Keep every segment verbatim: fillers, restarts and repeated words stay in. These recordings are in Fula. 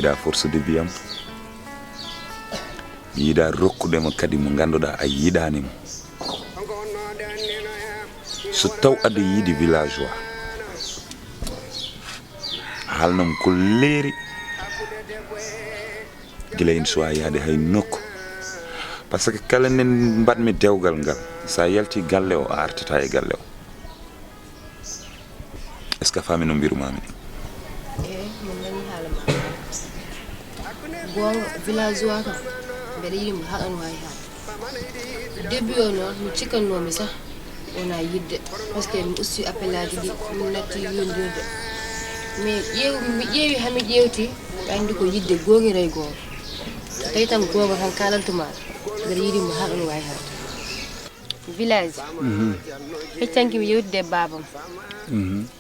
Yiɗa force de vie am. Mi yiɗa rokkude mo kadi mo ngannduɗaa a yiɗaani mo. So taw aɗa yiɗi villageois, haalnam ko leeri. Gila en suwa yaade hay nokku. Parce que kala nden mbaɗmi dewgal ngal, sa yalti galle o, a artata e galle o. Est-ce que a faami no mbirumami ni? Eyi, min nani haala ma. Goonga, villageois kam, mbeɗa yiɗi mo haa ɗon waawi haala. Début o noon, mi cikkannomi sah wona yidde, parce que mi usti appelaji ɗi, min natti yondirde. Mais ƴeew mi ƴeewi hami ƴeewti, mi anndi ko yidde goongira e goonga. So tawi tan goonga tan kaalantumaa, mbeɗa yiɗi mo haa ɗon waawi haalde. Village, heccanki mi yewtude e baabam.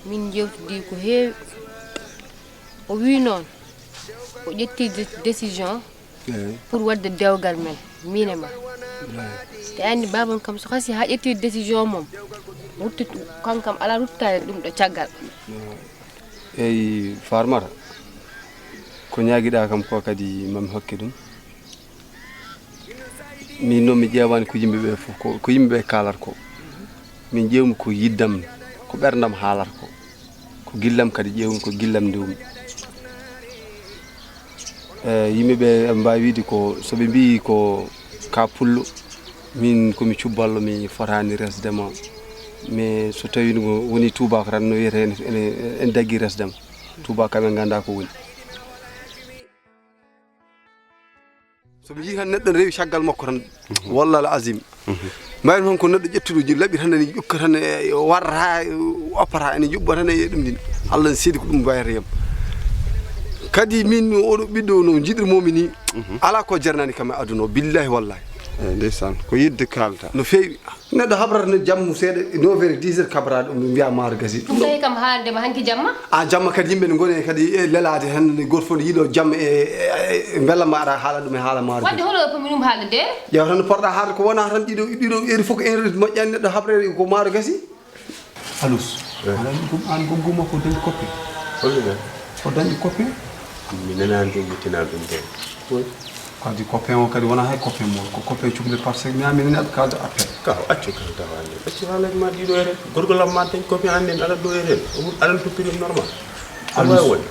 Min jewtidi ko heewi. O wi noon o ƴetti décision pour wadde dewgal men, min e ma. Te anndi baabam kam so hasi haa ƴetti décision mum, ruttu kankam alaa ruttaade ɗum ɗo caggal. Eyi, Farmata, ko ñaagiɗaa kam ko kadi mami hokke ɗum. Min noon mi ƴeewaani ko yimɓe ɓe fof ko ko yimɓe ɓe kaalata ko. Min ƴeewmi ko yiddam, ko ɓerndam haalata ko. Ko gillam kadi ƴeewmi, ko gillam ndewmi. E yimɓe ɓe eɓe mbaawi wiide ko so ɓe mbiyi ko ka pullo, min ko mi cubballo, mi fotaani resde ma. Mais so tawii ko woni tuubaako tan no wiyetee ene ene daggi resde ma. Tuubaako kam en nganndaa ko woni. So mi yii tan neɗɗo rewi caggal makko tan, wallal azim, mbayno tan ko neɗɗo ƴettuɗo ji laɓi tan ene ƴukka tan e warata oppata ene juɓɓa tan e ɗum ɗin. Allah ne seedi ko ɗum mbayata yam. Kadi min oɗo ɓiɗɗo no jiɗirmomi ni, ala ko jarnani kam e aduna o, billahi wallahi. Eyi, ndeysaan, ko yidde kaalta. No feewi. Neɗɗo habrata no jammu seeɗa, neuf heures, dix heures kabra ɗum mbiya maaro gasi. Ɗum tawi kam haalde ma hanki jamma? A jamma kadi yimɓe ne ngoni kadi e lelaade tan, goto fof ne yiɗo jamma e mbella ma ara haala ɗum e haala maaro. Wadde holo ko minum haalde de? Ƴeewa tan no porɗa haalde ko wona tan ɗiɗo ɗiɗo heure fof ko heure moƴƴani neɗɗo habrede ko maaro gasi. Alus. Aɗa anndi ɗum aan gogguma ko dañi coppe. Hollude. Ko dañi coppe. Mi nanaani ɗum mi tinaani ɗum de. Kadi copain o kadi wonaa hay copain mo ko copain cukalel par ce que mi ami nani aɗa kalda appel. Kaw accu kan tawa annden accu haalaji ma ɗiɗo eren gorgol am ma dañ copain annden aɗa ɗo eren aɗan toppiri normal. Aɗa wawi woni.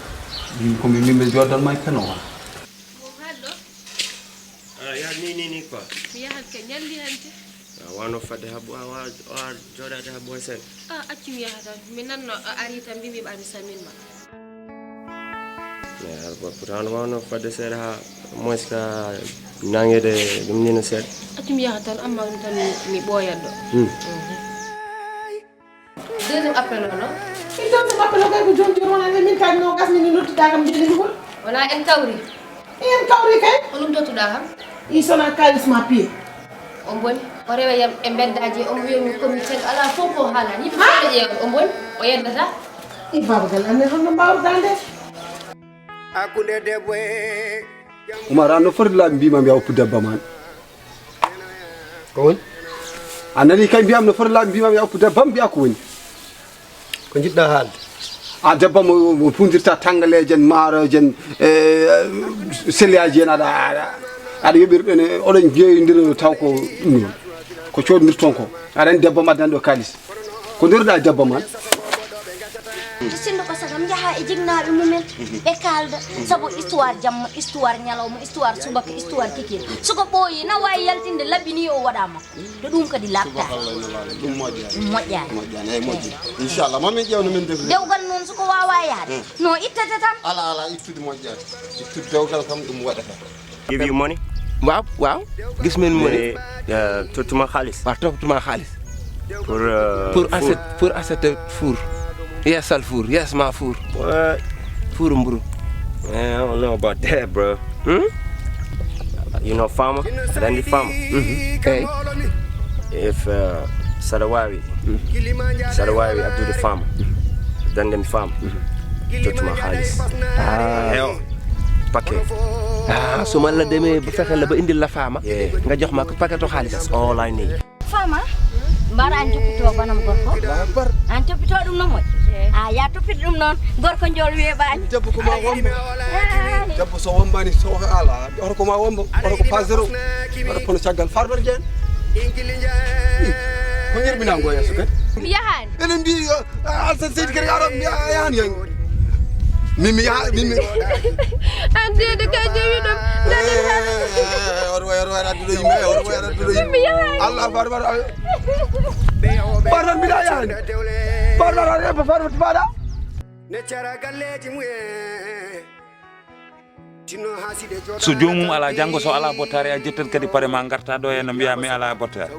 Min ko min min ɓe joddan ma e peno wona. Ah, ya ni ni ni quoi. Mi yahat ka ñalli hante. A wano fadde ha bo a wa a joɗade ha boy sen. Ah, accu mi yaha tan. Mi nanno a ari tan mbimi ɓa mi samin ma. Mais har ba pourtant wano fadde seeɗa ha moins ka nangede ɗum ni no seeɗa. Accu mi yaha tan amma ɗum tan mi ɓooyat ɗo. Deuxième appel o non. Min deuxième appel o kay ko joni joni wona nde min kadi no gasmi ni nodduɗa kam mbiɗa ligol. Wona en kawri. En kawri kay. Ko ɗum tottuɗa kam? I sona kalis ma piye. O boni o rewa yam e mbeddaji o wiyomi komi cel ala fof ko haalani yimɓe fof ɓe ƴeewa o boni o yeddata. I babagal amen holno mbawruɗa nde? Hakkunde debbo e Umar an no foti laaɓi mbima mi yawpu debba man. Ko woni? A nani kay mbiyam no foti laaɓi mbima mi yawpu debba mbiya ko woni? Ko jiɗɗa haalde? A debba mo mo pundirta tangaleeje en maaroje en e seliyaji en aɗa aɗa aɗa yoɓir ɗen oɗon jeeyodira taw ko ɗum ɗon ko cooddirton ko aɗa anndi debbo ma addan ɗo kalis. Ko nderuɗa debbo man? To sinno ko sagam njaha e jignaaɓe mumen ɓe kaalda sabu histoire jamma histoire ñalawma histoire subaka histoire kikiiɗe soko ɓooyi na waawi yaltinde labbi ni o waɗa makko to ɗum kadi laaɓtaani ɗum moƴƴaani moƴƴaani eyi moƴƴi inchallah mamin ƴewno min def dewgal noon soko waawa yahde no ittete tan ala ala ittude moƴƴaani ittude dewgal kam ɗum waɗata Give you money? Waaw, waaw. Gis men mu ne uh, tottuma xaalis. Waaw, tottuma xaalis. Pour uh, pour asset pour asset four. Yeesal four, yees ma four. Four mburu. Eh, I don't know about that, bro. Hmm? You know farmer? Then the farmer. Mm-hmm. Okay. If uh, Sarawawi, Sarawawi, I do the farmer. Then them farm. Tottuma xaalis. Ah. Hell. Paquet. Ah, so man la demee bu fexe la ba indil la faama. Nga jox ma ko paquet xaalis. That's all I need. Faama, mbaɗa an toppito banam gorko? An toppito ɗum no moƴƴi? A ya toppito ɗum noon, gorko njool weeɓaani. Debbo ko ma wammo. Debbo so wombaani, so ala, oto ko ma wombo, oto ko pas zéro, oto kono caggal Farbar Dieng. Ko ñirɓinaa ngo yeeso kadi? Mi yahaani. Enen mbi, Alsan Seydi kadi ara, mi yahaani hen. Min mi yaha, min mi. An de ka jewi ɗum. Oto way, oto way adduɗo yimɓe, oto way adduɗo yimɓe. Min mi yahaani. Allah Farbar. Farbar mbiɗa yahaani. Farbar, Farbar, Farbar. Ne cara galleeji mumen. So joomum alaa janngo, so alaa bottaari, a jettat kadi pare ma ngarta ɗo henna mbiya mi alaa bottaari.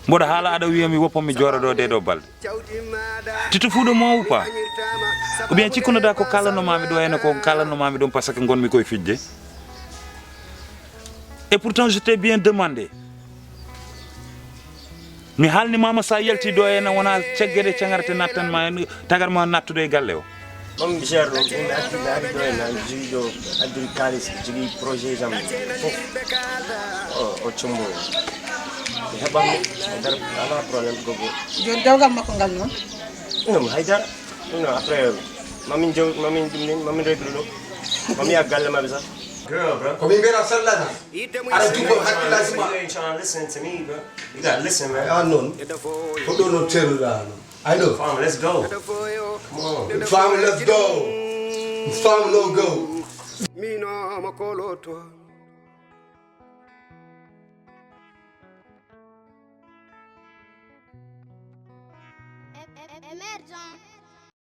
Mboɗo haala aɗa wiya mi woppa mi jooɗo ɗo ɗee ɗo balɗe. Tito fuuɗo mo ou pas? Ou bien cikkunoɗa ko kalanno mami ɗo henna ko kalanno mami ɗum parce que ngonmi koye fijde? Et pourtant je t'ai bien demandé. Mi haalni mama sa yalti ɗo henna wona caggeɗe cagarate nattan ma tagar ma nattude e galle o. Mami mi cher ɗum, min mi addi mi ari ɗo henna, mi jogii ɗo addiri kaalis, mi jogii projet jam fof. O o combo. Mi heɓan mo, mi dara ala problème gogo. Joni dewgal makko ngal noon? Non, haydara. Non, après, mamin jaw, mamin ɗum nin, mamin régler ɗum. Mami a galle maɓɓe sax. Girl, bro. Ko min mbiyata sallata. Aɗa jubbo hakkillaji ma. You ain't trying to listen to me, bro. You gotta listen, man. An noon. Ko ɗo noon ceernuɗa noon. I know. Fam, let's go. Come on. Fam, let's go. Fam, no go. Mino mo koloto. Emergent.